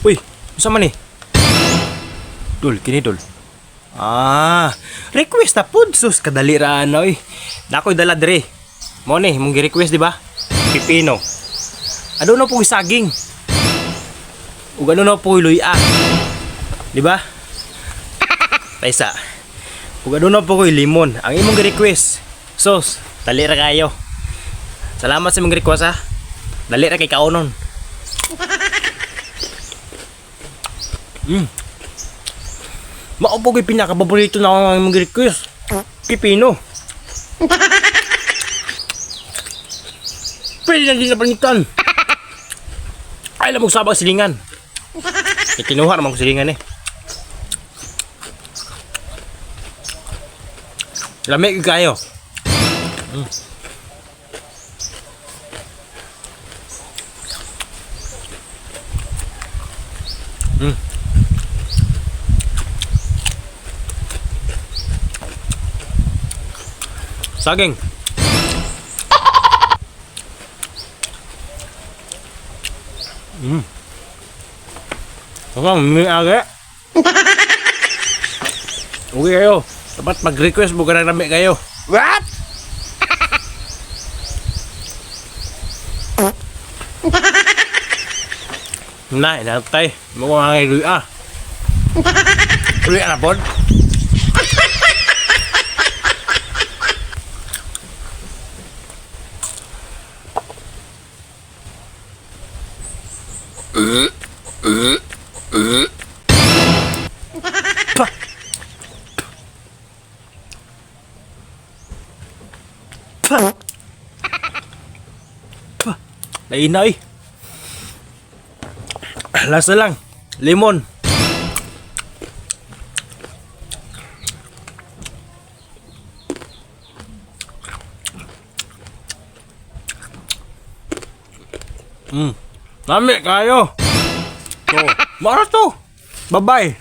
Uy, unsa man ni? Dol, kini dol. Ah, request na pud, sus kadali ra ana oy. Nakoy dala dire. Mo ni mong gi-request, di ba? Pipino. Ano na po saging? Ug ano na po luya? Di ba? Taysa. Ug ano na po ko'y limon. Ang imong gi-request. Sos, dali ra kayo. Salamat sa imong request ha. Dali ra kay kaonon. Mao po ko'y pinakapaborito na ang imong request. Pipino. Pwede na din na panitan. Ay, lamog sabang silingan. Eh, kinuha naman ko silingan eh. Lamig kayo. Saging. Ako, may aga. Okay kayo. Dapat mag-request mo ka na nami kayo. What? Na, inantay. Mo ko nga luya. Luya na pod. Pa. Pa. Pa. Lain na eh. Last na lang. Lemon. Lami kayo. To. Mara to. Bye-bye.